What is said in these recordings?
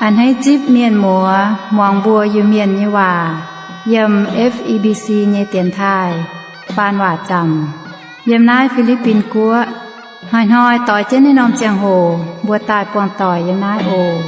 A'hneiv zipv mienh muoz muangx mbuo Iu-Mienh nyei waac yiem F E B C nyei dienx taaih faan waac zaamc yiem naaiv Fi^li^bin Guoqv. Hnoi-hnoi doix jienv naaiv norm ziangh hoc mbuo daaih buangh doic yiem naaiv oc.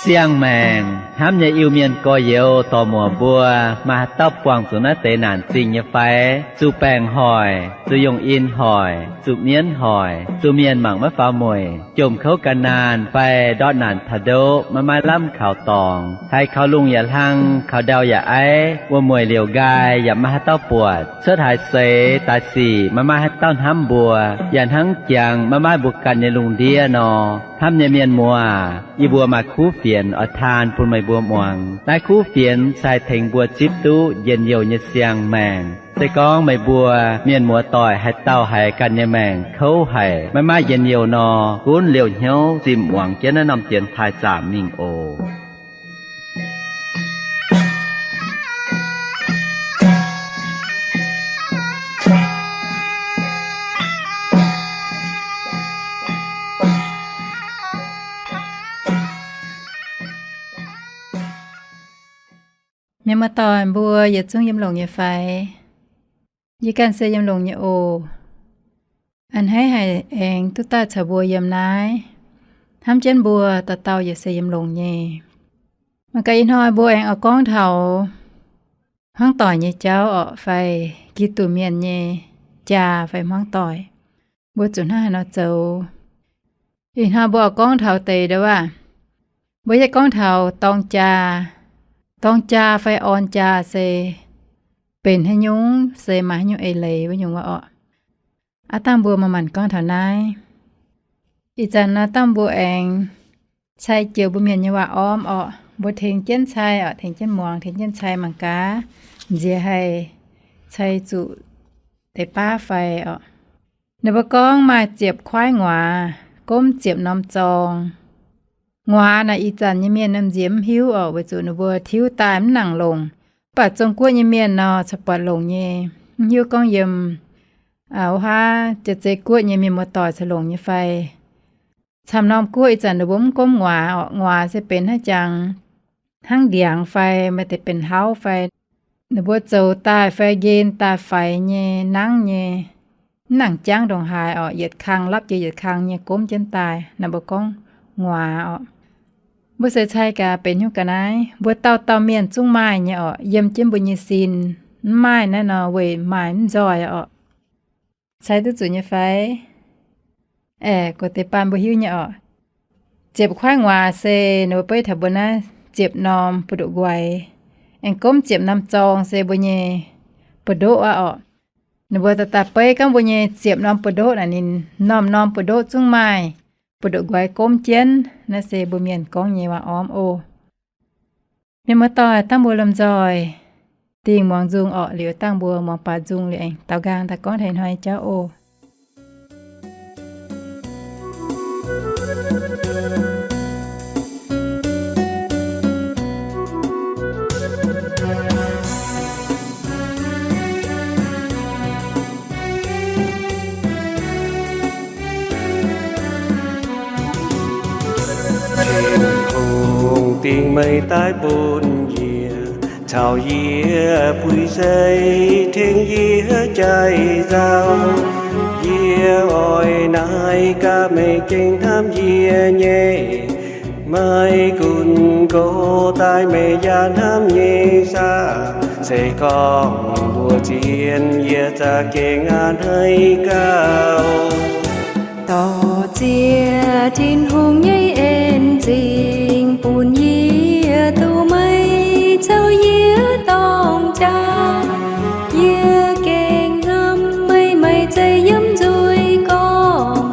Siang-maengc hnamv nyei Iu-Mienh gorx-youz dorc-muoc mbuo, maaih haaix dauh buangh zuqc naaiv deix naanc zingh nyei fai? Zuqc baengc hoic, zuqc yungh in hoic, zuqc mienv hoic, zuqc mienh mangc maiv faaux mueic, jomc kouv gan naanh fai ndortv naanc taux ndoqv maiv maaih lamh kaux dorngx, haiz kaux lungh yaac hlang, kaux ndau yaac aiv, wuom-mueic liouc nqaai yaac maiv maaih haaix dauh buatc, cuotv haaix seix daaih sic maiv maaih haaix dauh hnamv mbuo, yaac hnangv jangx maiv maaih mbuo ganh nyei lungh ndiev nor. Hnamv nyei mienh muoz, yie mbuo maaih kuv fienx oix taan bun meih mbuo muangx. Naaiv kuv fienx se haih tengx mbuo zipv duqv njien-youh nyei siang-maengc. Se gorngv meih mbuo mienh muoz-doic haaix dauh haiz ganh nyei maengc kouv haic, maiv maaih njien-youh nor, gunv liouh hnyouv zimh muangx jienv naaiv norm dienx taaih zaamc mingh oc. Mienh muoz-doic mbuo yietc zungv yiem longx nyei fai? Yie ganh se yiem longx nyei oc. A'hneiv haic aengx duqv daaih caux mbuo yiem naaiv. Hnamv jienv mbuo dauh dauh yaac se yiem longx nyei. Mangc gaax ih hnoi mbuo aengx oix gorngv taux hmuangv doic nyei jauv orqc, fai Giduc mienh nyei jaa fai hmuangv doic, mbuo zuqc hnangv haaix nor zoux. Ih hnoi mbuo oix gorngv taux deix ndau aav, mbuo yaac gorngv taux dorng jaa. Dorng jaa fai orn jaa se benx haaix nyungc, se maaih haaix nyungc eix leiz wuov nyungc wuov orqc. Aav dangh mbuo manc-manc gorngv taux naaiv. Ih zanc naaiv dangh mbuo aengx cai joux mbuo mienh nyei waac-ormv orqc. Mbuo tengx jienv cai orqc, tengx jienv muangx, tengx jienv cai mangc gaax, nziex haih cai zuqc deix baav fai orqc. Ninh mbuo gorngv maaih ziepc kuaaiv nguaaz gomv ziepc norm zorng. Nguaaz naaic ih zanc nyei mienh nziemx mv hiuv orqc, weic zuqc ninh mbuo tiuv daaih mv nangc longc. Mv baac Zong-Guoqv nyei mienh nor, caux buatc longc nyei. Mv hiuv gorngv yiem wuov haav Jaa-Zei Guoqv nyei mienh muoz-doic caux longc nyei fai. Camv norm guoqv ih zanc ninh mbuo mv gomv nguaaz orqc. Nguaaz se benx haaix jangx, hnangv ndiangx fai maaih deix benx hlauv fai. Ninh mbuo zoux daaih fai nqen daaih faix nyei, nangv nyei, mv nangc jangv ndongc haaix orqc, yietc kang lapv jiex yietc kang nyei gomv jienv daaih, naaiv mbuo gorngv nguaaz orqc. Mbuo se cai gaax benx hnyouv ga'naaiv, mbuo dauh dauh mienh zungv maaih nyei orqc, yiem jienv mbuo nyei sin. Mv maaih naaiv nor weic maaih mv nzoih orqc. Cai duqv zuqc nyei fai? Aeqv, gorx deix baan mbuo hiuv nyei orqc. Ziepc kuaaiv nguaaz se ninh mbuo beiv taux mbuo naaiv ziepc norm buoz-ndoqv nquaix. Aengx gomv ziepc norm zorng se mbuo nyei buoz-ndoqv aqv orqc. Ninh mbuo daaih daaih beiv gorngv mbuo nyei ziepc norm buoz-ndoqv naaic ninh norm-norm buoz-ndoqv zungv maaih buoz-ndoqv nquaix gomv jienv. Naaiv se mbuo mienh gorngv nyei waac-ormv oc. Mienh muoz-doic, dangh mbuo lomh nzoih dingh muangx nzung orqc, liuz dangh mbuo muangx baac nzung liuz aengx daaux nqaang daaih gorngv taux ih hnoi nyei jauv oc. Tin-Hungh dingh meih daaih bun yie, caux yie puix seix, tengx yie jai nzauh. Yie oix naaic gaax meih gengh hnamv yie nyei. Maiv gunv gox daaih meih yaac hnamv nyei saah? Se gorngv mbuox zien, yie za'gengh a'hneiv gauh. Dorh ziex Tin-Hungh nyei en zingh bun yie duqv meih caux yie dorng jaa. Yie gengh hnamv meih, meih zeiz yiem nzuih gorngv.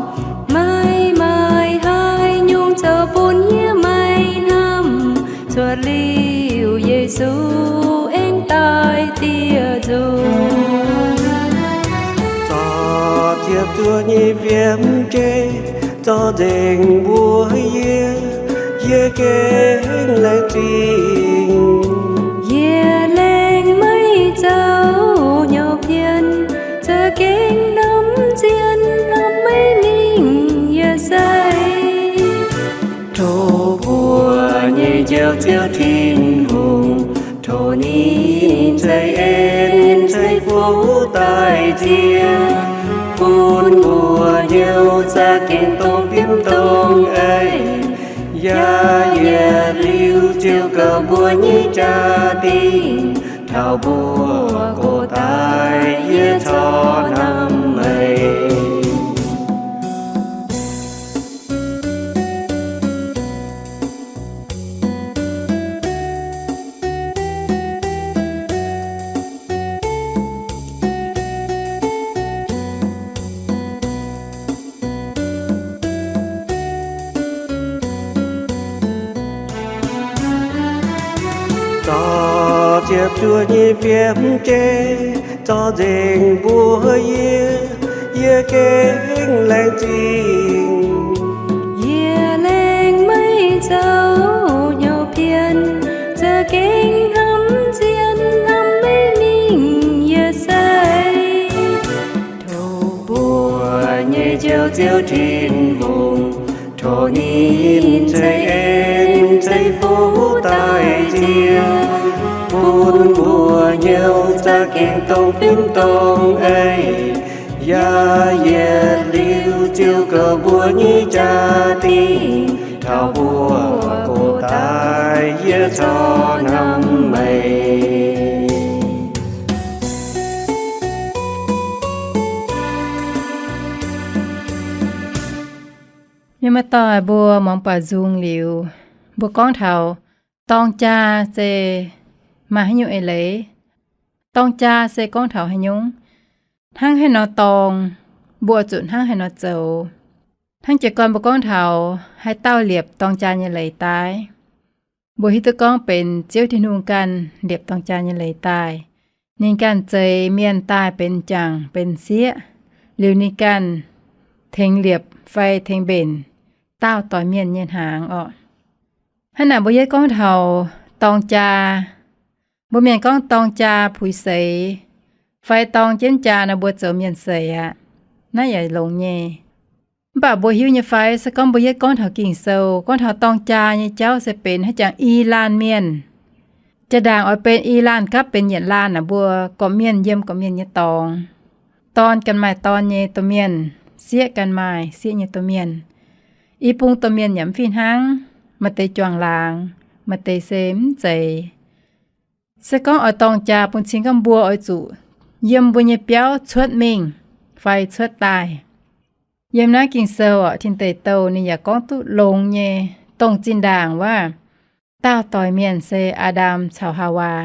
Maiv maaih haaix nyungc zoux bun yie maiv hnamv. Cuotv liuz Yesu aengx daaih dieh nzunc. Zorqv ziepc zuoqv nyei fiem-jeiv zorqv nzengc mbuox yie, yie gengh laengz zingh. Yie laengz meih zoux hnyouv pien, za'gengh norm zien norm Ziouv Tin-Hungh, tov ninh ceix en ceix fuqv daaih nziex, bun mbuo hnyouv za'gengh dongh fim dongh eix. Yaac yietc liuz ziouc gaux mbuo nyei jaa-dingh, taux mbuo gox daaih yie corc hnamv meih. Dorh ziepc zuoqv nyei fiem jeiv zorc nzengc mbuo yie, yie gengh laengz zingh. Yie laengz meih zoux hnyouv pien, za'gengh hnamv zien hnamv meih mingh yie sei. Tov mbuo nyei Njoux Ziouv Tin-Hungh, tov ninh ceix en ceix fuqv daaih nziex, bun mbuo hnyouv za'gengh dongh fim dongh eix. Yaac yietc liuz ziouc gaux mbuo nyei jaa-dingh, taux mbuo gox daaih yie corc hnamv meih. Mienh muoz-doic mbuo, muangx buatc nzung liuz, mbuo gorngv taux dorng jaa se maaih haaix nyungc eix leiz? Dorng jaa se gorngv taux haaix nyungc? Hnangv haaix nor dorng, mbuo zuqc hnangv haaix nor zoux? Hnangv jiez gorn mbuo gorngv taux haaix dauh liepc dorng jaa nyei leiz daaih, mbuo hiuv duqv gorngv benx Ziouv Tin-Hungh ganh liepc dorng jaa nyei leiz daaih. Ninh ganh zeix mienh daaih benx m'jangc benx m'sieqv, liuz ninh ganh tengx liepc fai tengx mbenc dauh doix mienh nyei hnaangx orqc. Hnangv naaic mbuo yietv gorngv taux dorng jaa, mbuo mienh gorngv dorng jaa puix seix, fai dorng jienv jaa nor mbuo zoux mienh seix aqv. Naaiv yaac longx nyei. Mv baac mbuo hiuv nyei fai, se gorngv mbuo yietv gorngv taux Ging-Sou, gorngv taux dorng jaa nyei jauv se benx haaix jangx i laanh mienh. Jaa-ndaangc oix benx i laanh gapv benx yietc laanh naaic, mbuo gorqv-mienh yiem gorqv-mienh nyei dorngx. Dorn ganh maaih dorn nyei domh mienh, sieqv ganh maaih sieqv nyei domh mienh. I bung domh mienh yaac mv fih hnangv, maaih deix juangc laangz, maaih deix se mv zeiz. Se gorngv oix dorng jaa bun cing gorngv mbuo oix zuqc yiem mbuo nyei biauv cuotv mingh fai cuotv daaih. Yiem naaiv Ging-Sou orqc, Tin Deic Douh ninh yaac gorngv duqv longx nyei, dongh zinh ndaangc wuov dauh doix mienh se Aa^ndam caux Haawaa.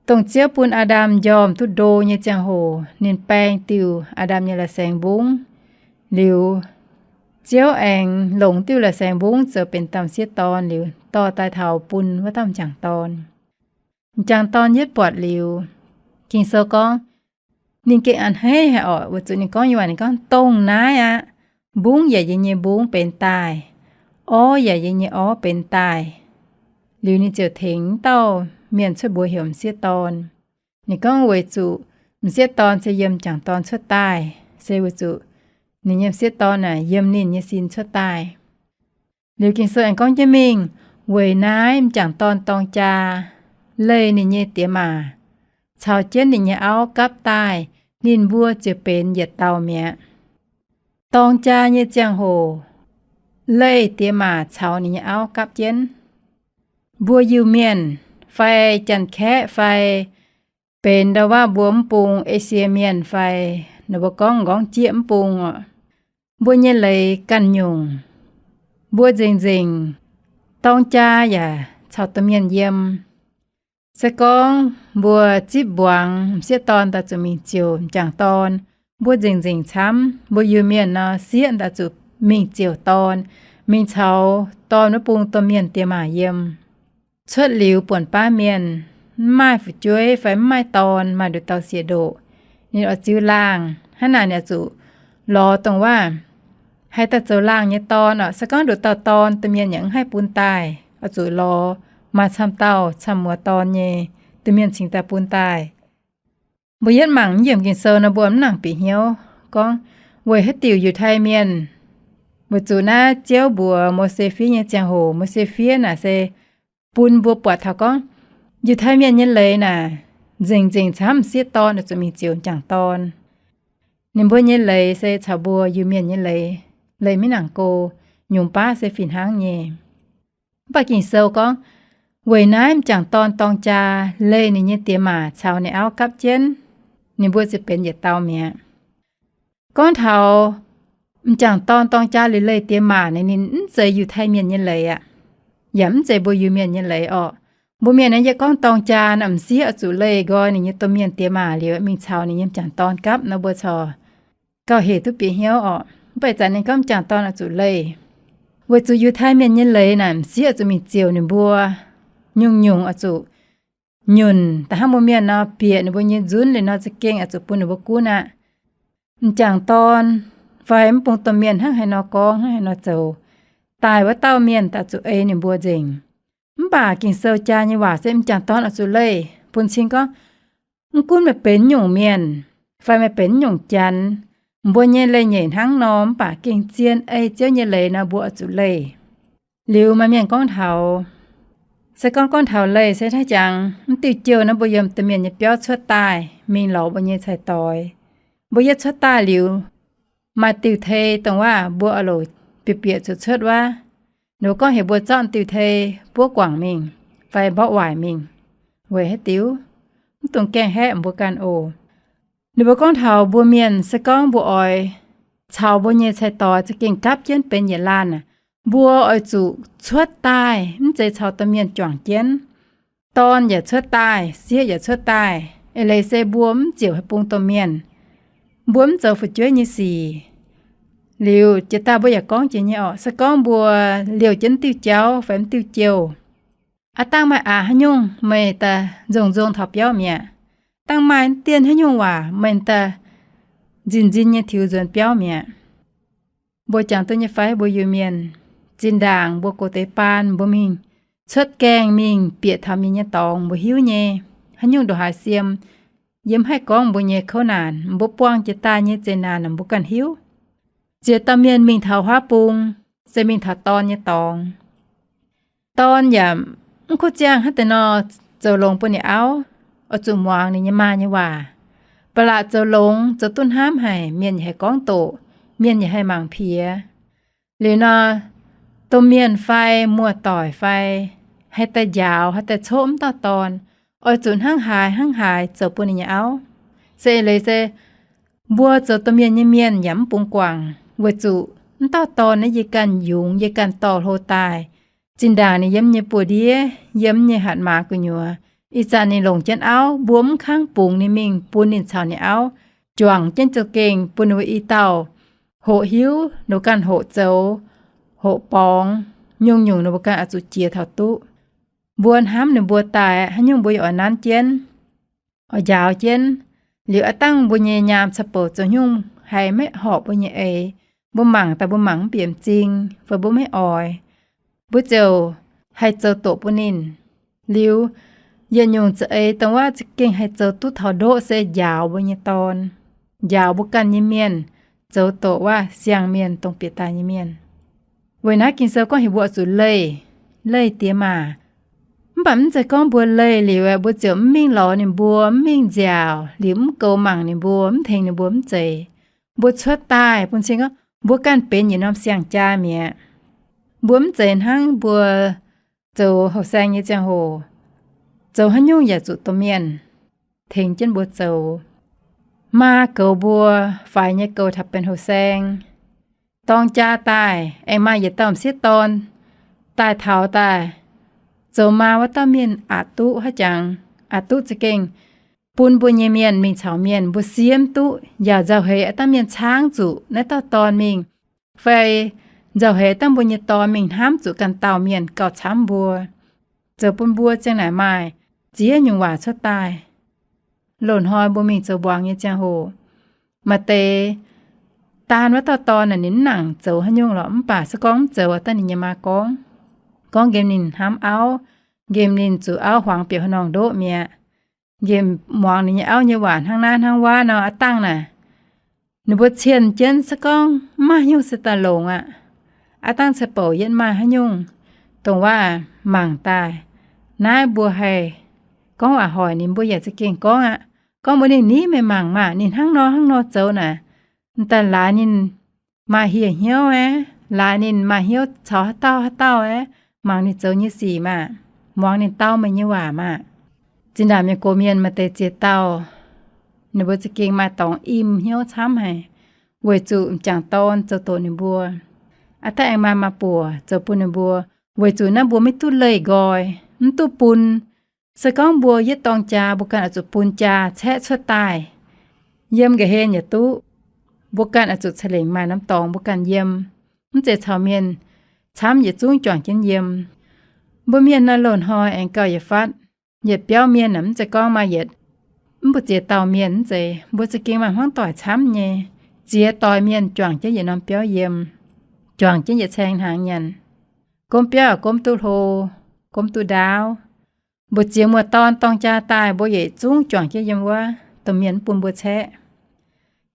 Dongh Ziouv bun Aa^ndam njormh duqv ndo nyei ziangh hoc, ninh baeng diuh Aa^ndam nyei la'saengx mbungv. Liuz, Ziouv aengx longc diuh la'saengx mbungv zoux benx dauh m'sieqv dorn liuz, dorh daaih taux bun wuov dauh m'jangc dorn. M'jangc dorn yietv buatc liuz, Ging-Sou gorngv, ninh gengh a'hneiv haic orqc, weic zuqc ninh gorngv, yie waac ninh gorngv, dongh naaiv aqv, mbungv yaac yie nyei mbungv benx daaih, orv yaac yie nyei orv benx daaih. Liuz ninh ziouc tengx dauh mienh cuotv mbuox heuc m'sieqv dorn. Ninh gorngv weic zuqc m'sieqv dorn se yiem m'jangc dorn cuotv daaih, se weic zuqc ninh nyei m'sieqv dorn naaic yiem ninh nyei sin cuotv daaih. Liuz Ging-Sou aengx gorngv jienv mingh, weic naaiv m'jangc dorn dorng jaa, leih ninh nyei diex maac, caux jienv ninh nyei auv gapv daaih, ninh mbuo ziouc benx yietc dauh mi'aqv. Dorng jaa nyei ziangh hoc, leih diex maac caux ninh nyei auv gapv jienv. Mbuo Iu-Mienh fai Janx-Kaeqv fai benx ndau wuov mbuo mv bung Esie Mienh fai, ninh mbuo gorngv m'nqorngv jieqv mv bung orqc, mbuo nyei leiz ganh nyungc. Mbuo nzengc-nzengc dorng jaa yaac caux domh mienh yiem. Se gorngv mbuo zipv mbuangz m'sieqv dorn daaih zuqc mingh ziouc m'jangc dorn, mbuo nzengc-nzengc camv. Mbuo Iu-Mienh nor, sieqv daaih zuqc mingh ziouc dorn, mingh caux dorn wuov bung domh mienh diex maac yiem. Cuotv liuz buonc baav mienh mv maaih fu'jueiv fai mv maaih dorn, maaih nduqc dauh sieqv-ndoqc, ninh oix ziux laangh. Hnangv naaic ninh oix zuqc lorz dongh wuov haih daaih zoux laangh nyei dorn orqc. Se gorngv nduqc dauh dorn domh mienh yaac mv haih bun daaih, oix zuqc lorz maaih camv dauh camv muoz dorn nyei domh mienh cingx daaih bun daaih. Mbuo yietv mangc yiem Ging-Sou nor mbuo mv nangc bieqc hnyouv gorngv weic haaix diuc Yiutai Mienh, weic zuqc naaiv Ziouv mbuox Mose fiev nyei ziangh hoc, Mose fiev naaic se bun mbuo buatc taux gorngv Yiutai Mienh nyei leiz naaic nzengc-nzengc camv m'sieqv dorn oix zuqc mingh zioux m'jangc dorn. Ninh mbuo nyei leiz se caux mbuo Iu-Mienh nyei leiz leih maiv nangc go, nyungc baav se fih hnangv nyei. Mv baac Ging-Sou gorngv, weic naaiv m'jangc dorn dorng jaa leih ninh nyei diex maac caux ninh auv gapv jienv, ninh mbuo ziouc benx yietc dauh mi'aqv. Gorngv taux m'jangc dorn dorng jaa liuz leih diex maac naaic, ninh mv zeiz Yiutai Mienh nyei leiz aqv, yaac mv zeiz mbuo Iu-Mienh nyei leiz orqc. Mbuo Mienh naaiv yie gorngv dorng jaa naaic, m'sieqv oix zuqc leih nqoi ninh nyei domh mienh diex maac liuz mingh caux ninh nyei m'jangc dorn gapv nor, mbuo corc gauh hec duqv bieqc hnyouv orqc. Mv baac ih zanc ninh gorngv m'jangc dorn oix zuqc leih, weic zuqc Yiutai Mienh nyei leiz naaic m'sieqv oix zuqc mingh zioux ninh mbuo, nyungc-nyungc oix zuqc nyunc da'hnangv mbuo Mienh nor, bieqc ninh mbuo nyei nzunv liuz nor za'gengh oix zuqc bun ninh mbuo gunv aqv. M'jangc dorn fai mv bung domh mienh hnangv haaix nor gorngv, hnangv haaix nor zoux, daaih wuov dauh mienh daaih zuqc ei ninh mbuo nzengc. Mv baac Ging-Sou jaa nyei waac se m'jangc dorn oix zuqc leih bun cing gorngv, mv gunv meih benx nyungc mienh fai meih benx nyungc janx, mbuo nyei leiz-nyeic hnangv nor, mv baac gengh zien ei Ziouv nyei leiz nor, mbuo oix zuqc leih. Liuz maaih mienh gorngv taux, se gorngv gorngv taux leih se hnangv jangx, mv diuh jouh naaiv mbuo yiem domh mienh nyei biauv cuotv daaih mingh lorz mbuo nyei cai-doix. Mbuo yietv cuotv daaih liuz, maaih diuh tei dongh waac mbuo oix louc bieqc bieqc zuqc cuotv wuov. Ninh mbuo gorngv heuc mbuo zorqv diuh tei buov guangc mingh fai mborqv waaic mingh. Weic haaix diuc? Mv dungx gaengh haeqv mbuo ganh oc. Ninh mbuo gorngv taux mbuo mienh se gorngv mbuo oix caux mbuo nyei cai-doix za'gengh gapv jienv benx yietc laanh aac, mbuo oix zuqc cuotv daaih, mv zeiz caux domh mienh juangc jienv. Dorn yaac cuotv daaih, sieqv yaac cuotv daaih. Eix leiz se mbuo mv ziouc haaix bung domh mienh, mbuo mv zoux fu'jueiv nyei sic. Liuz jiex daaih mbuo yaac gorngv jiex nyei orqc, se gorngv mbuo liouh jienv diuh jauv fai mv diuh jouh, aav dangh maaih aqc haaix nyungc meih daaih nzongh nzong taux biauv mi'aqv. Dangh maaih mv dienh haaix nyungc waac meih daaih nzin nzin nyei tiux nzuonx biauv mi'aqv. Mbuo jangx duqv nyei fai? Mbuo Iu-Mienh zinh ndaangc mbuo gox deix baan mbuo mingh cuotv gaengh mingh bieqc taux mienh nyei dorngx, mbuo hiuv nyei. Haaix nyungc ndongc haaix siem, yie mv haih gorngv mbuo nyei kouv naanc, mbuo buangh jiex daaih nyei zeqc naanc mbuo ganh hiuv. Ziex dauh mienh mingh taux huaav bung, se mingh taux dorn nyei dorngx. Dorn yaac mv kuv ziangh hnangv deix nor zoux longx bun ninh auv, oix zuqc muangx ninh nyei maa nyei waac. Ba'laqc zoux longx, zoux duqv hnamv haic, mienh yaac haih gorngv doqc, mienh yaac haih mangc piex. Liuz nor, domh mienh fai muoz-doic fai haih daaih njaaux, haih daaih coqv m'dauh dorn, oix zuqc hnangv haaix hnangv haaix zoux bun ninh nyei auv. Se eix leiz se mbuo zoux domh mienh nyei mienh yaac mv bungx guangc, weic zuqc m'dauh dorn naaiv yie ganh yungz, yie ganh dorh hlo daaih. Zinh ndaangc ninh yiem nyei buoz-ndiev, yiem nyei hatc maaz gu'nyuoz, ih zanc ninh longc jienv auv, mbuo mv kangv bungx ninh mingh bun ninh caux ninh auv juangc jienv za'gengh bun ninh mbuo i dauh hoqc hiuv, ninh mbuo ganh hoqc zoux, hoqc borngz, nyungc-nyungc ninh mbuo ganh oix zuqc jiex taux duqv. Mbuo hnamv ninh mbuo daaih haaix nyungc mbuo yaac oix nanv jienv, oix njaaux jienv. Liuz aav dangh mbuo nyei nyaam ca'bouc zoux nyungc haih maiv horpc mbuo nyei eix, mbuo mangc daaih mbuo mangc mv bieqc m'zing fai mbuo maiv oix, mbuo ziouc haih zoux doqc bun ninh. Liuz yietc nyungc za'eix dongh waac za'gengh haih zoux duqv taux ndoqv se njaaux mbuo nyei dorn, njaaux mbuo ganh nyei mienh, zoux doqc waac siang-mienh dongh bieqc daaih nyei mienh. Weic naaiv Ging-Sou gorngv heuc mbuo oix zuqc leih, leih diex maac. Mv baac mv zeiz gorngv mbuo leih liuz aeqv, mbuo ziouc mv mingh lorz ninh mbuo, mv mingh nziaauc, liuz mv goux mangc ninh mbuo, mv tengx ninh mbuo, mv zeiz. Mbuo cuotv daaih bun cing gorngv mbuo ganh benx yietc norm siang-jaa mi'aqv. Mbuo mv zeiz hnangv mbuo zoux houh saeng nyei ziangh hoc, zoux haaix nyungc yaac zuqc domh mienh tengx jienv mbuo zoux. Maa goux mbuo, faix nyei goux taux benx houh saeng. Dorng jaa daaih, aengx maaih yietc dauh m'sieqv dorn daaih taux daaih, zoux maa wuov dauh mienh aqc duqv haaix jangx, aqc duqv za'gengh bun mbuo nyei mienh mingh caux mienh mbuo siemv duqv, yaac nzauh heix aav dangh mienh caangv zuqc naaiv dauh dorn mingh, fai nzauh heix dangh mbuo nyei dorn mingh hnamv zuqc ganh dauh mienh gauh camv mbuo. Zoux bun mbuo ziang naaic maaih ziex nyungc waac cuotv daaih. Loz-hnoi mbuo mingh zoux mbuangz nyei ziangh hoc, maaih deix daan wuov dauh dorn naaic ninh mv nangc zoux haaix nyungc lorqc, mv baac se gorngv mv zoux dangh ninh nyei maa gorngv, gorngv nqemh ninh hnamv auv, nqemh ninh zuqc auv huangx bieqc haaix norngh ndoqv mi'aqv, nqemh muangx ninh nyei auv nyei waac hnangv naaiv hnangv wuov nor, aav dangh naaic ninh mbuo cienh jienv se gorngv mv maaih haaix nyungc se daaih longx aqv. Aav dangh ceix bouc yiem maaih haaix nyungc dongh waac mangc daaih, Naaiv mbuo haih gorngv waac hoic ninh, mbuo yaac za'gengh gorngv aqv. Gorngv mbuox ninh, Niv, meih mangc maah! Ninh hnangv nor hnangv nor zoux naaic. M'daaih laaix ninh maaih hieh hnyouv aqv, laaix ninh maaih hnyouv caux haaix dauh haaix dauh aqv, mangc ninh zoux nyei sic maah! Muangx ninh dau meih nyei waac maah! Zinh ndaangc mienh gox mienh maaih deix ziex dauh, ninh mbuo za'gengh maaih dorngx im hnyouv camv haic, weic zuqc m'jangc dorn zoux doqc ninh mbuo. Aav dangh aengx maaih maa-buoc zoux bun ninh mbuo, weic zuqc naaiv mbuo maiv duqv leih nqoi, mv duqv bun. Se gorngv mbuo yietv dorng jaa, mbuo ganh oix zuqc bun jaa caeqv cuotv daaih. Yiem nqa'hlen yaac duqv, mbuo ganh oix zuqc ca'lengc maaih norm dorngx mbuo ganh yiem, mv zeiz caux mienh camv yietc zungv juangc jienv yiem. Mbuo mienh naaiv loz-hnoi aengx gauh yietc fatv, yietc biauv mienh aeqv, mv zeiz gorngv maaih yietc, mv baac ziex dauh mienh mv zeiz, mbuo za'gengh maaih hmuangv doic camv nyei. Ziex doix mienh juangc jienv yietc norm biauv yiem, juangc jienv yietc caeng hnaangx nyanc, gomv biauv gomv duqv hlo, gomv duqv ndaauv. Mbu'ziex muoz-dorn dorng jaa daaih, mbuo yietc zungv juangc jienv yiem wuov, domh mienh mv bun mbuo caeqv.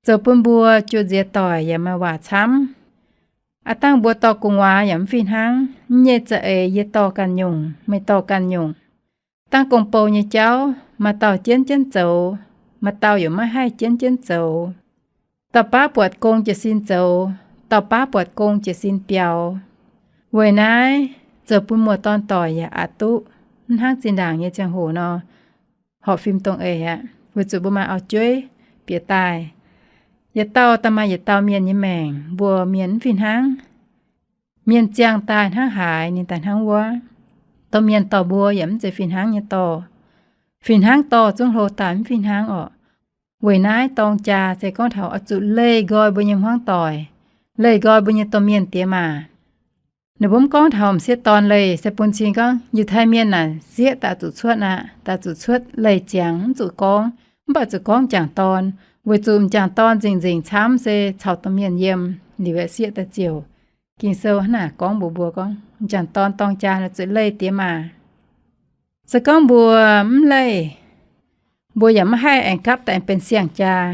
Zoux bun mbuo juoz nziex doic yaac maaih waac camv. Aav dangh mbuo dorh gu'nguaaz yaac mv fih hnangv, mv nyei za'eix yie dorh ganh nyungc, meih dorh ganh nyungc. Dangh gong-bou nyei jauv, maaih dauh jienv jienv zoux, maaih dauh yaac maiv haih jienv jienv zoux. Dauh baav buatc gong jiez sin zoux, dauh baav buatc gong jiez sin biaux. Weic naaiv zoux bun muoz-dorn doic yaac aqc duqv, mv hnangv zinh ndaangc nyei ziangh hoc nor, horpc fim dongh eix aqv, weic zuqc mbuo maaih auv-jueiv bieqc daaih. Yietc dauh daaih maaih yietc dauh mienh nyei maengc, mbuo mienh mv fih hnangv. Mienh ziangh daaih hnangv haaix, ninh daaih hnangv wuov. Domh mienh dorh mbuo yaac mv zeiz fih hnangv nyei dorh. Fih hnangv dorh zungv hlo daaih mv fih hnangv orqc. Weic naaiv dorng jaa se gorngv taux oix zuqc leih nqoi mbuo nyei hmuangv doic, leih nqoi mbuo nyei domh mienh diex maac. Ninh mbuo mv gorngv taux m'sieqv dorn leih, se bun cing gorngv Yiutai mienh naaic sieqv daaih zuqc cuotv aqv, daaih zuqc cuotv leih ziangx mv zuqc gorngv, mv baac zuqc gorngv m'jangc dorn, weic zuqc m'jangc dorn nzengc-nzengc camv se caux domh mienh yiem liuz aeqv, sieqv daaih ziouc. Ging-Sou hnangv naaic gorngv mbuox mbuo gorngv m'jangc dorn dorng jaa nor zuqc leih diex maac. Se gorngv mbuo mv leih, mbuo yaac maiv haih aengx gapv daaih aengx benx siang-jaa.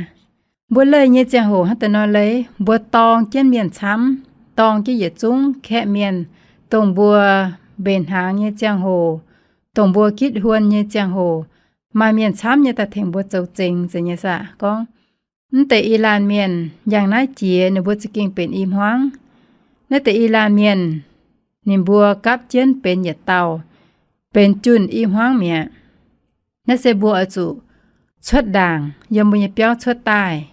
Mbuo leih nyei ziangh hoc hnangv deix nor leih, mbuo dorng jienv mienh camv, dorng jienv yietc zungv kaeqv mienh, dongh mbuo mbenc hnaangx nyei ziangh hoc, dongh mbuo gitv huon nyei ziangh hoc, maaih mienh camv nyei daaih tengx mbuo zoux zengx zeiz nyei saah gorngv. Mv deix i laanh mienh yangh naaiv jiex ninh mbuo za'gengh benx i hmuangv. Naaiv deix i laanh mienh, ninh mbuo gapv jienv benx yietc dauh, benx junh i hmuangv mi'aqv. Naaiv se mbuo oix zuqc cuotv ndaangc, yiem mbuo nyei biauv cuotv daaih,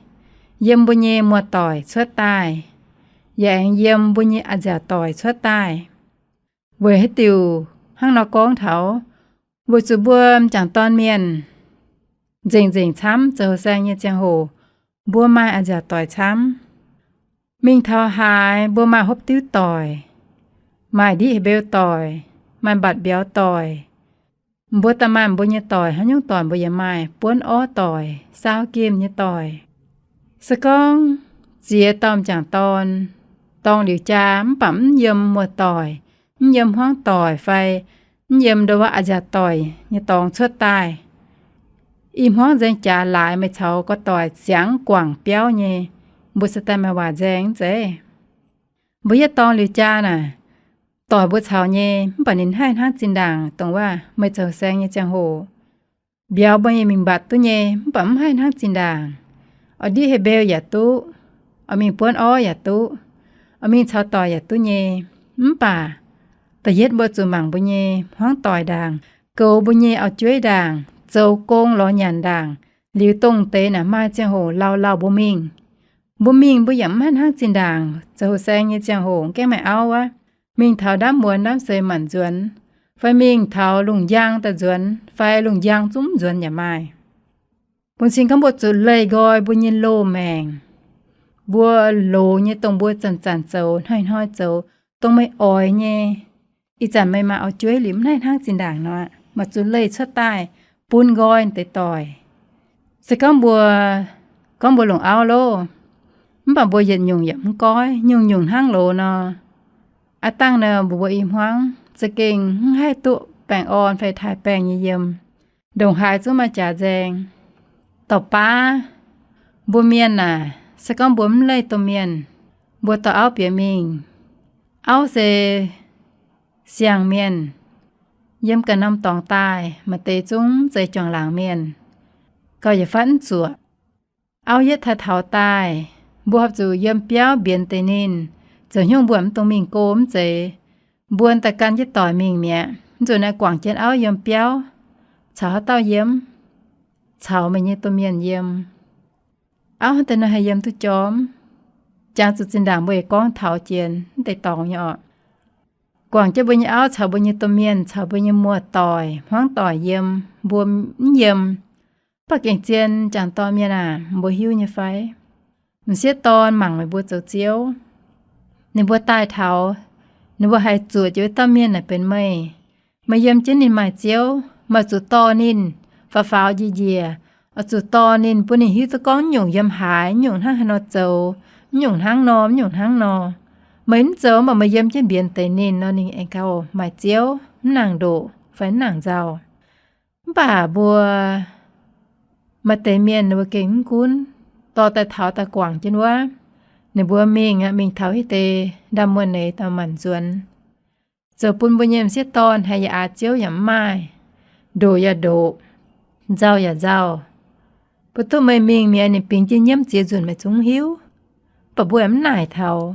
yiem mbuo nyei muoz-doic cuotv daaih, yaac aengx yiem mbuo nyei a'nziaauc doic cuotv daaih. Weic haaix diuc hnangv nor gorngv taux? Weic zuqc mbuo m'jangc dorn mienh nzengc-nzengc camv zoux saeng nyei ziangh hoc, mbuo maaih a'nziaauc doic camv. Mingh taux haaix mbuo maaih hopv diuv doic, maaih ndiqv hei mbeu doic, maaih mbatc mbiauz doic. Mbuo da'maanh mbuo nyei doic, haaix nyungc doic mbuo yaac maaih, buonv orv doic, saau gemh nyei doic. Se gorngv ziex dauh m'jangc dorn dorng liuz jaa mv baac mv yiem muoz-doic, mv yiem hmuangv doic fai mv yiem ndo wuov a'nziaauc doic nyei dorngx cuotv daaih, i hmuangv nzaeng jaax laaix meih caux gorx-doic ziangx guangc biauv nyei, mbuo se daaih maaih waac nzaeng mv zeiz? Mbuo yietv dorng liuz jaa naaic, doic mbuo caux nyei mv baac ninh haih hnangv zinh ndaangc dongh waac meih zoux saeng nyei ziangh hoc. Mbiauz mbuo nyei mingh mbatc duqv nyei mv baac mv haih hnangv zinh ndaangc. Oix ndiqv hei mbeu yaac duqv, oix mingh buonv orv yaac duqv, oix mingh caux doic yaac duqv nyei. Mv baac da'yietv mbuo zuqc mangc mbuo nyei hmuangv doic ndaangc, goux mbuo nyei auv-jueiv ndaangc, zoux gong lorz nyanc ndaangc, liuz dongh deix naaic maaih ziangh hoc lauh lauh mbuo mingh. Mbuo mingh mbuo yaac mv haih hnangv zinh ndaangc zoux saeng nyei ziangh hoc gaengh maaih auv wuov, mingh taux ndaamv muonz ndaamv seix manc nzuonx, fai mingh taux lungh njang daaih nzuonx, fai lungh njang zungv nzuonx yaac maaih. Bun cing gorngv mbuo zuqc leih nqoi mbuo nyei loz-maengc, mbuo loz nyei dongh mbuo zanc-zanc zoux, hnoi-hnoi zoux, dongh meih oix nyei. Ih zanc meih maaih auv-jueiv liuz mv haih hnangv zinh ndaangc nor, maaih zuqc leih cuotv daaih bun nqoi deix doic. Se gorngv mbuo, gorngv mbuo longc auv loh, mv baac mbuo yietc nyungc yaac mv goiv, nyungc-nyungc hnangv loz nor. Aav dangh nor mbuo mbuo i hmuangv za'gengh mv haih duqv baengh orn fai taaih baengh nyei yiem. Ndongc haaix zungv maaih jaax nzaeng. Dorh baav, mbuo mienh aac, se gorngv mbuo mv leih domh mienh, mbuo dorh auv bieqc mingh, auv se siang-mienh, yiem ganh norm dorngx daaih, maaih deix zungv mv zeiz juangc laangc mienh, gauh yietc fatv mv zuoqc. Auv yietv taux taux daaih, mbuo horpc zuqc yiem biauv mbienx deix ninh. Zoux haaix nyungc mbuo mv dungx mingh go mv zeiz. Mbuo daaih gan jienv doic mingh mi'aqv. Mv zuqc naaiv guangc jienv auv yiem biauv, caux haaix dauh yiem? Caux meih nyei domh mienh yiem. Auv hnangv deix nor haih yiem duqv jorm? Jangx zuqc zinh ndaangc mbuo yaac gorngv taux jiex mv deix dorngx nyei orqc. Guangc jienv mbuo nyei auv caux mbuo nyei domh mienh, caux mbuo nyei muoz-doic, hmuangv doic yiem, mbuo mv yiem. Mv baac gengh zien, jangc dorn mienh aac, mbuo hiuv nyei fai? M'sieqv dorn mangc meih mbuo zoux ziouv, ninh mbuo daaih taux, ninh mbuo haih zuoqc jiex wuov dauh mienh naaic benx meih. Meih yiem jienv ninh maaih ziouv, meih zuqc dorh ninh faaux faaux njiec njiec, oix zuqc dorh ninh, bun ninh hiuv duqv gorngv nyungc yiem haaix, nyungc hnangv haaix nor zoux, nyungc hnangv nor, nyungc hnangv nor. Meih mv zoux, mv baac meih yiem jienv mbienx deix ninh nor, ninh aengx gauh maaih ziouv, mv nangc ndoqc fai mv nangc nzauh. Mv baac mbuo maaih deix mienh ninh mbuo gengh mv gunv, dorh daaih taux daaih guangc jienv wuov, ninh mbuo mingh aqv, mingh taux hitv deix ndaamv-muonh neix daaih manc nzuonx, zoux bun mbuo nyei m'sieqv dorn haiz yaac aax ziouv yaac mv maaih, ndoqc yaac ndoqc, nzauh yaac nzauh. Mbuo duqv meih mingh mi'aqv, ninh bingx jienv nyiemv ziex nzunc meih zungv mv hiuv. Mv baac mbuo yaac mv naaic taux.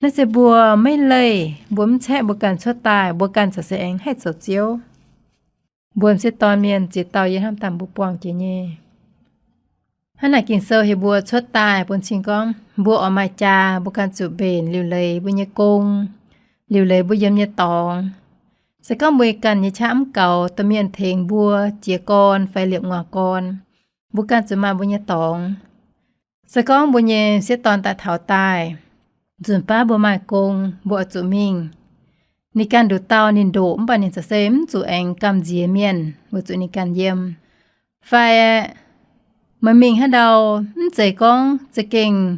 Naaiv se mbuo maiv leih, mbuo mv caeqv mbuo ganh cuotv daaih, mbuo ganh corc se aengx haih zoux ziouv. Mbuo m'sieqv dorn mienh ziex dauh yie hnamv daaih mbuo buangh jiex nyei. Hnangv naaic Ging-Sou heuc mbuo cuotv daaih bun cing gorngv mbuo oix maaih jaa, mbuo ganh zuqc mbenc liuc leiz mbuo nyei gong, liuc leiz mbuo yiem nyei dorngx. Se gorngv mbuo ganh nyei qaqv mv gaux, domh mienh tengx mbuo jiez gorn fai liepc nguaaz gorn, mbuo ganh zuqc maaih mbuo nyei dorngx. Se gorngv mbuo nyei m'sieqv dorn daaih taux daaih, nzunc baav mbuo maaih gong, mbuo oix zuqc mingh. Ninh ganh nduqc dauh ninh ndoqc, mv baac ninh corc se mv zuqc aengx gamh nziex mienh, weic zuqc ninh ganh yiem. Fai meih mingh haaix ndau, mv zeiz gorngv za'gengh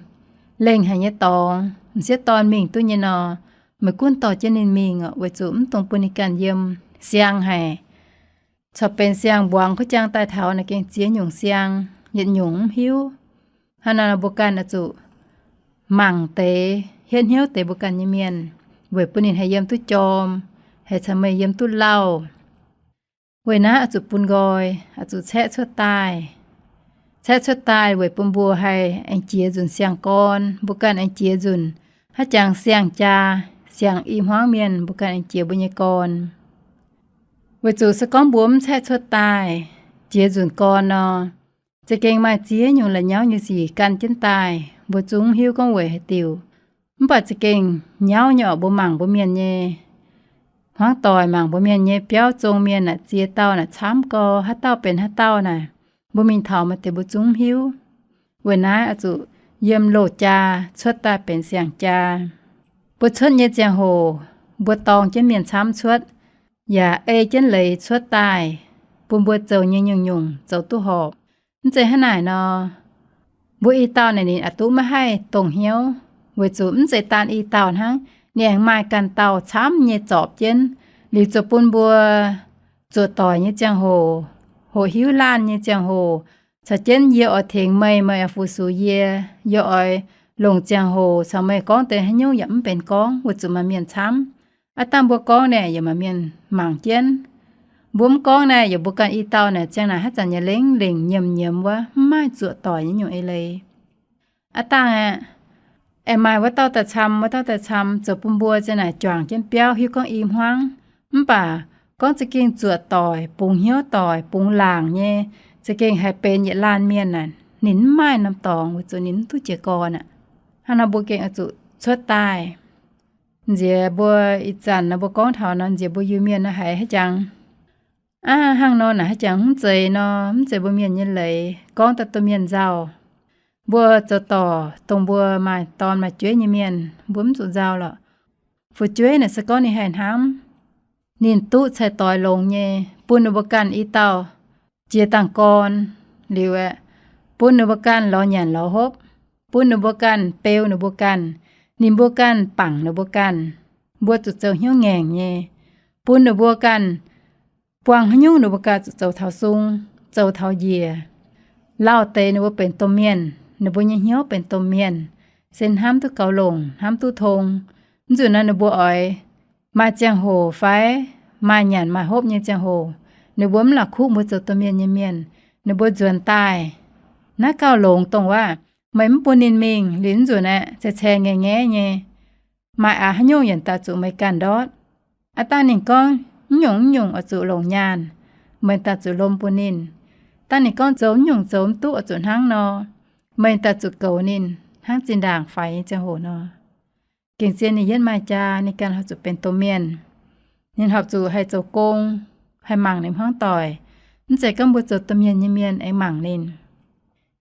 lengh haic nyei dorngx, m'sieqv dorn mingh duqv nyei nor, meih gunv dorh jienv ninh mingh oc, weic zuqc mv dungx bun ninh ganh yiem. Siang haic, corc benx siang-mbuangz kuv jang daaih taux naaic gengh ziex nyungc siang, yietc nyungc mv hiuv. Hnangv naaic mbuo ganh oix zuqc mangc deix, hietv hnyouv deix mbuo ganh nyei mienh, weic bun ninh haih yiem duqv jorm, haih caux meih yiem duqv lauh. Weic naaiv oix zuqc bun nqoi, oix zuqc caeqv cuotv daaih. Caeqv cuotv daaih weic bun mbuo haih aengx jiex nzunc siang-gorn, mbuo ganh aengx jiex nzunc haaix jangx siang-jaa, siang-i hmuangv mienh, mbuo ganh aengx jiex mbuo nyei gorn. Weic zuqc se gorngv mbuo mv caeqv cuotv daaih, jiex nzunc gorn nor, za'gengh maaih ziex nyungc la'nyauv nyei sic gan jienv daaih, mbuo zungv mv hiuv gorngv weic haaix diuc. Mv baac za'gengh nyauv nyei oc, mbuo mangc mbuo mienh nyei hmuangv doic, mangc mbuo mienh nyei biauv zong mienh naaic, ziex dauh naaic camv gau, haaix dauh benx haaix dauh naaic, mbuo mingh taux maaih deix mbuo zungv mv hiuv. Weic naaiv oix zuqc yiem loz-jaa cuotv daaih benx siang-jaa. Mbuo cuotv nyei ziangh hoc, mbuo dorng jienv mienh camv cuotv, yaac ei jienv leiz cuotv daaih, bun mbuo zoux nyei nyungc-nyungc zoux duqv horpc. Mv zeiz hnangv naaic nor, mbuo i dauh naaic ninh aqc duqv maiv haih dongh hnyouv, weic zuqc mv zeiz daan i dauh hnangv, ninh aengx maaih ganh dauh camv nyei zorpc jienv, liuz zoux bun mbuo zuoqc doic nyei ziangh hoc, hoqc hiuv laanh nyei ziangh hoc, caux jienv yie oix tengx meih, meih oix fu-sux yie, yie oix longc ziangh hoc caux meih gorngv deix haaix nyungc yaac mv benx gorngv, weic zuqc maaih mienh camv. Aav dangh mbuo gorngv naaic yaac maaih mienh mangc jienv. Mbuo mv gorngv naaic yaac mbuo ganh i dauh naaic ziang naaic haaix zanc nyei lengc lengc nyiemc nyiemc wuov, mv maaih zuoqc doic nyei nyungc eix leiz. Aav dangh aeqv, aengx maaih wuov dauh daaih cam, wuov dauh daaih cam, zoux bun mbuo ziang naaic juangc jienv biauv hiuv gorngv i hmuangv. Mv baac gorngv za'gengh zuoqc doic, bungx hnyouv doic, bungx laangc nyei, za'gengh haiz benx yietc laanh mienh naaic, ninh mv maaih norm dorngx weic zuqc ninh mv duqv jiez gorn aqv. Hnangv nor mbuo gengh oix zuqc cuotv daaih. Nziex mbuo ih zanc nor mbuo gorngv taux nor, nziex mbuo Iu-Mienh naaiv haiz haaix jangx, aav, hnangv nor naaic haaix jangx mv zeiz nor, mv zeiz mbuo Mienh nyei leiz, gorngv daaih domh mienh nzauh. Mbuo zoux dorc dongh mbuo maaih dorn maaih jueiv nyei mienh, mbuo mv zuqc nzauh lorqc. Fu'jueiv naaic se gorngv ninh haih hnamv, ninh duqv cai-doix longx nyei, bun ninh mbuo ganh i dauh jiex dangh gorn liuz aeqv, bun ninh mbuo ganh lorz nyanc lorz hopv, bun ninh mbuo ganh beu ninh mbuo ganh, ninh mbuo ganh bangc ninh mbuo ganh. Mbuo zuqc zoux hnyouv ngaengc nyei, bun ninh mbuo ganh buangh haaix nyungc ninh mbuo ganh zuqc zoux taux sung, zoux taux njiec. Lauh deix ninh mbuo benx domh mienh, ninh mbuo nyei hnyouv benx domh mienh, se hnamv duqv gaux longc, hnamv duqv tong. Mv zuqc naaiv ninh mbuo oix maaih ziangh hoc fai maaih nyanc maaih hopv nyei ziangh hoc, ninh mbuo mv la'kuqv mbuo zoux domh mienh nyei mienh, ninh mbuo nzuonx daaih. Naaiv gauh longx dongh waac, meih mv bun ninh mingh, liuz nzunc aeqv, ceng-ceng ngaeqv-ngaeqv nyei. Maaih aqc haaix nyungc yaac daaih zuqc meih ganh ndortv. Aav dangh ninh gorngv mv nyungc mv nyungc oix zuqc longc nyaanh, meih daaih zuqc lomh bun ninh. Dangh ninh gorngv zoux mv nyungc zoux mv duqv oix zuqc hnangv nor, meih daaih zuqc goux ninh hnangv zinh ndaangc faix nyei ziangh hoc nor. Gengh zien ninh yietv maaih jaa, ninh ganh horpc zuqc benx domh mienh. Ninh horpc zuqc haih zoux gong, haih mangc ninh hmuangv doic. Mv zeiz gorngv mbuo zoux domh mienh nyei mienh aengx mangc ninh.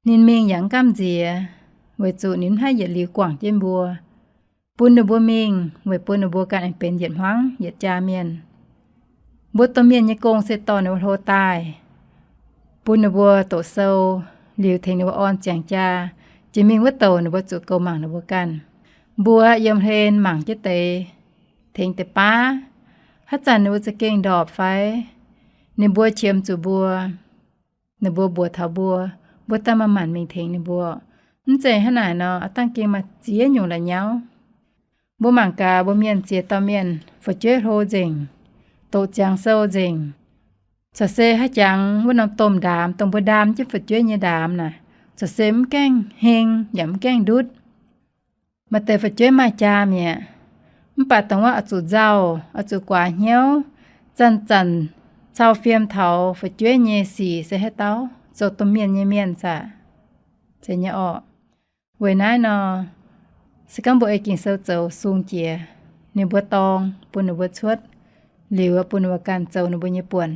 Ninh mingh yaac mv gamh nziex, weic zuqc ninh mv haih yietc liuz guangc jienv mbuo. Bun ninh mbuo mingh weic bun ninh mbuo ganh aengx benx yietc hmuangv yietc jaa mienh. Mbuo domh mienh nyei gong se dorh ninh mbuo hlo daaih, bun ninh mbuo doqc sou, liuz tengx ninh mbuo orn ziangx jaa. Jiex mingh wuov douc ninh mbuo zuqc goux mangc ninh mbuo ganh. Mbuo yiem hlen mangc jienv deix, tengx deix baav. Haaix zanc ninh mbuo za'gengh ndorpc fai ninh mbuo qiemx zuqc mbuo, ninh mbuo mbuox taux mbuo, mbuo daaih maaih maanc mingh tengx ninh mbuo. Mv zeiz hnangv naaic nor, aav dangh gengh maaih ziex nyungc la'nyauv. Mbuo mangc gaax mbuo mienh ziex dauh mienh fu'jueiv hlo nzengc, doqc ziangx sou nzengc. Corc se haaix jangx wuov norm domh ndaamx, dongh mbuo ndaam jienv fu'jueiv nyei ndaamx naaic, corc se mv gaengh heng yaac mv gaengh ndutv. Maaih deix fu'jueiv maaih jaa mi'aqv, mv baac dongh wuov oix zuqc nzauh, oix zuqc guaax hnyouv, zanc-zanc cau fiem taux fu'jueiv nyei sic se haaix dauh zoux domh mienh nyei mienh saah? Zeiz nyei orqc. Weic naaiv nor, se gorngv mbuo ei Ging-Sou zoux sung jiex, ninh mbuo dorng bun ninh mbuo cuotv, liuz bun ninh mbuo ganh zoux ninh mbuo nyei buonc.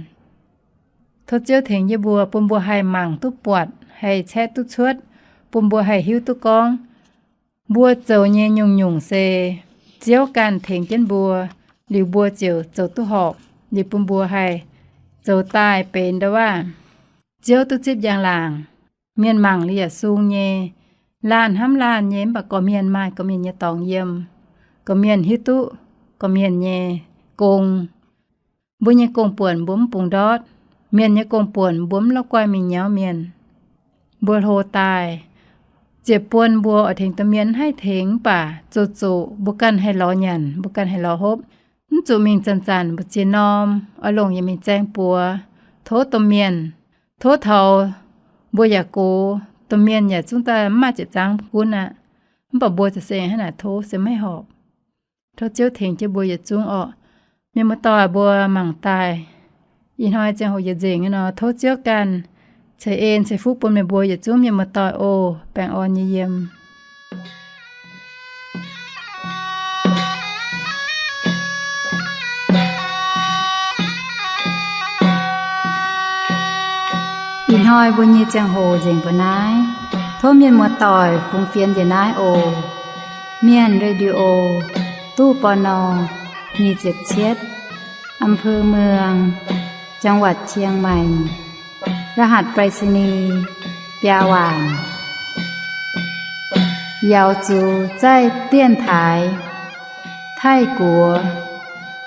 Tov Ziouv tengx yie mbuo, bun mbuo haih mangc duqv buatc, haih caeqv duqv cuotv, bun mbuo haih hiuv duqv gorngv mbuo zoux nyei nyungc-nyungc se Ziouv ganh tengx jienv mbuo, liuz mbuo ziouc zoux duqv horpc, liuz bun mbuo haih zoux daaih benx ndo waac Ziouv duqv zipv njang-laangc. Mienh mangc liuz yaac sung nyei, laanh hnamv laanh nyei, mv baac gorqv-mienh maaih gorqv-mienh nyei dorngx yiem. Gorqv-mienh hiuv duqv gorqv-mienh nyei gong. Mbuo nyei gong-buonc mbuo mv bungx ndortv. Mienh nyei gong-buonc mbuo mv la'guaih mingh nyauv mienh. Mbuo hlo daaih, ziec buon mbuo oix tengx domh mienh mv haih tengx, mv baac zoqc zoqc mbuo ganh haih lorz nyanc, mbuo ganh haih lorz hopv. Mv zuqc mingh zanc-zanc mbu'ziex norm oix longc yietc mingh zaeng buoz tov domh mienh. Tov taux mbuo yaac gox, domh mienh yaac zungv daaih mv maaih ziepc zangv gunv aqv. Mv baac mbuo ziouc se hnangv naaic tov se maiv horpc. Tov Ziouv tengx jienv mbuo yietc zungv orqc. Mienh muoz-doic mbuo mangc daaih, ih hnoi ziangh hoc yietc nzengc nor, tov Ziouv ganh ceix en ceix fuqv bun meih mbuo yietc zungv mienh muoz-doic oc. Baengh orn nyei yiem. Ih hnoi mbuo nyei ziangh hoc nzengc mbuo naaiv. Tov mienh muoz-doic fungx fienx njiec naaiv oc. Mienh Radio, ตู้ ปณ. nyic ziepc cietv, อำเภอเมือง จังหวัดเชียงใหม่ รหัสไปรษณีย์ biaa waanc. 瑶族在电台 Taiv-Guoqv,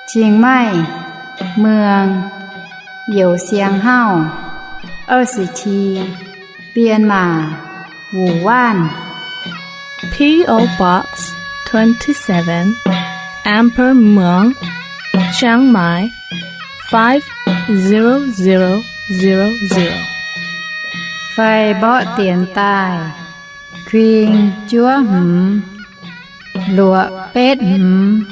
Chiang Mai, เมือง Youz Siang Hauv, 二十七, Bienh Maac, Wuonh Waanv. P O Box twenty-seven, Amber Muang, Chiang Mai, five zero zero zero zero. Fai mborqv dienx daaih, kuing juov hmz, luoqc betv hmz,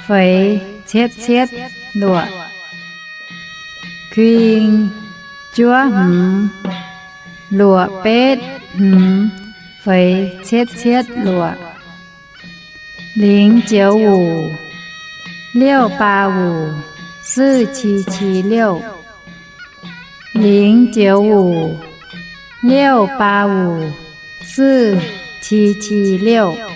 feix cietv cietv luoqc. Kuing juov hmz, luoqc betv hmz, feix cietv cietv luoqc. 零九五 六八五 四七七六. 零九五 六八五 四七七六.